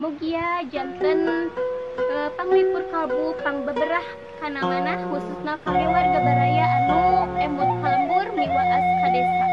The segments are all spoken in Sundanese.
Mugia janten panglipur kalbu pangbeberah kana manah khususna kangge warga baraya anu emut ka lembur miwaas ka desa.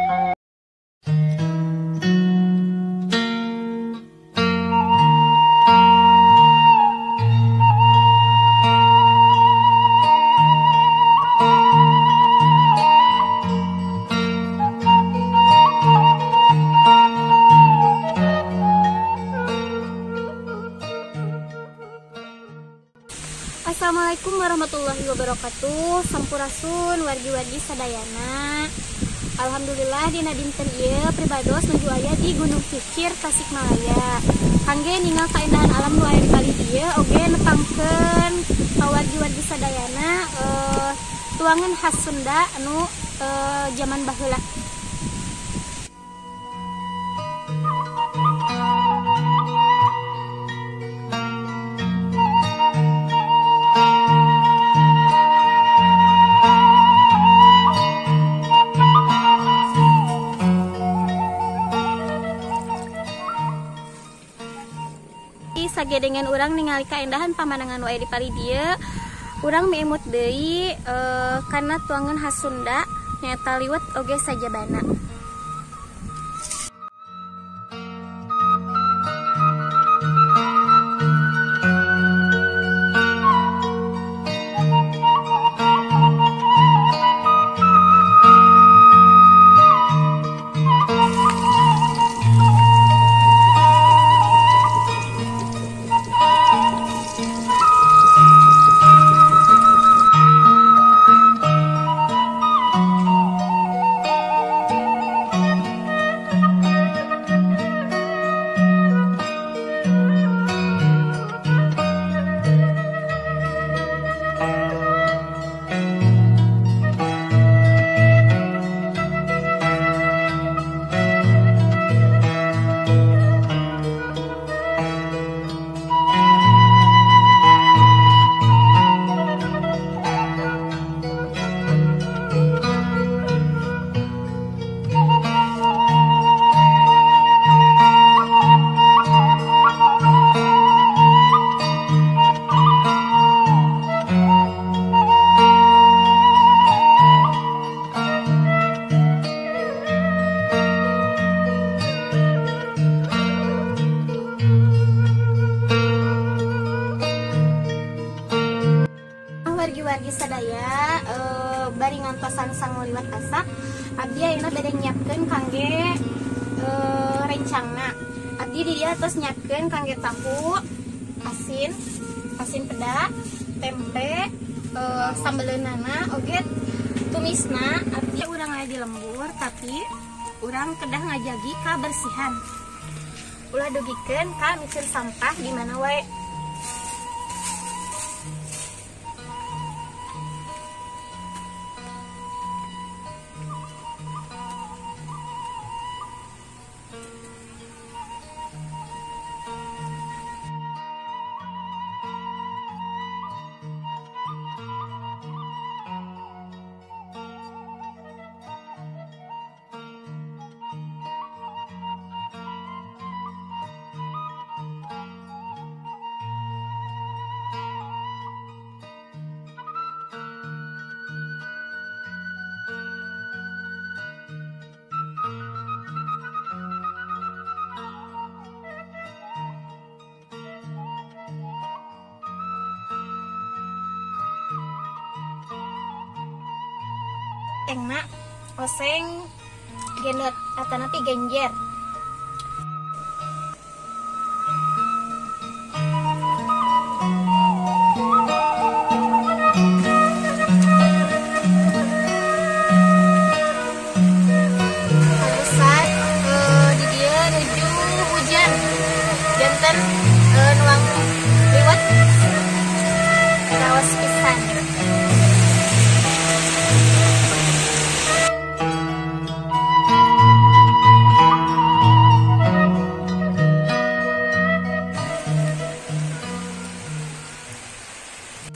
Assalamualaikum warahmatullahi wabarakatuh. Sampurasun wargi-wargi sadayana. Alhamdulillah dina dinten ieu pribados nuju aya di Gunung Cicir Tasikmalaya. Kangge ningal kaindahan alam nu aya di palih dieu oge nepangkeun ka wargi-wargi sadayana tuangan khas Sunda anu jaman baheula. Sagedengan urang ningali kaendahan pamandangan wae di palih dieu, urang miemut deui kana tuangan khas Sunda nyaeta liwet oge sajabana. Wargi-wargi sadaya bari ngantosan sangu liwat asak abdi ayeuna bade nyiapkeun kangge rencangna. Abdi di dieu tos nyiapkeun kangge tahu asin, asin peda, tempe, sambeleunana oge tumisna. Abdi urang aya di lembur tapi urang kedah ngajagi kabersihan. Ulah dugikeun ka miceun sampah di mana wae. Engna oseng gendot atanapi genjer. Harusan di dieu nuju hujan janten nuang liwet raos pisan.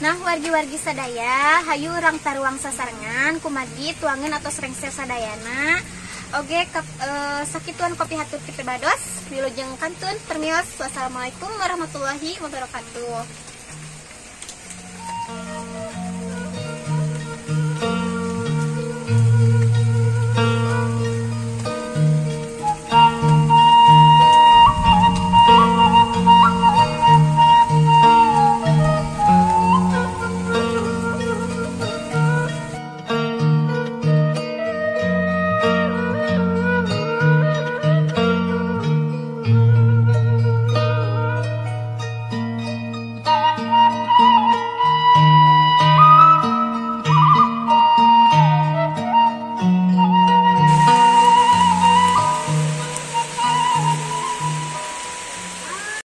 Nah wargi-wargi sadaya, hayu urang taruang sasarengan kumargi tuangan atau rengse sadayana. Oge sakituan kopi hatur ti pribados, wilujeng kantun permios. Wassalamualaikum warahmatullahi wabarakatuh.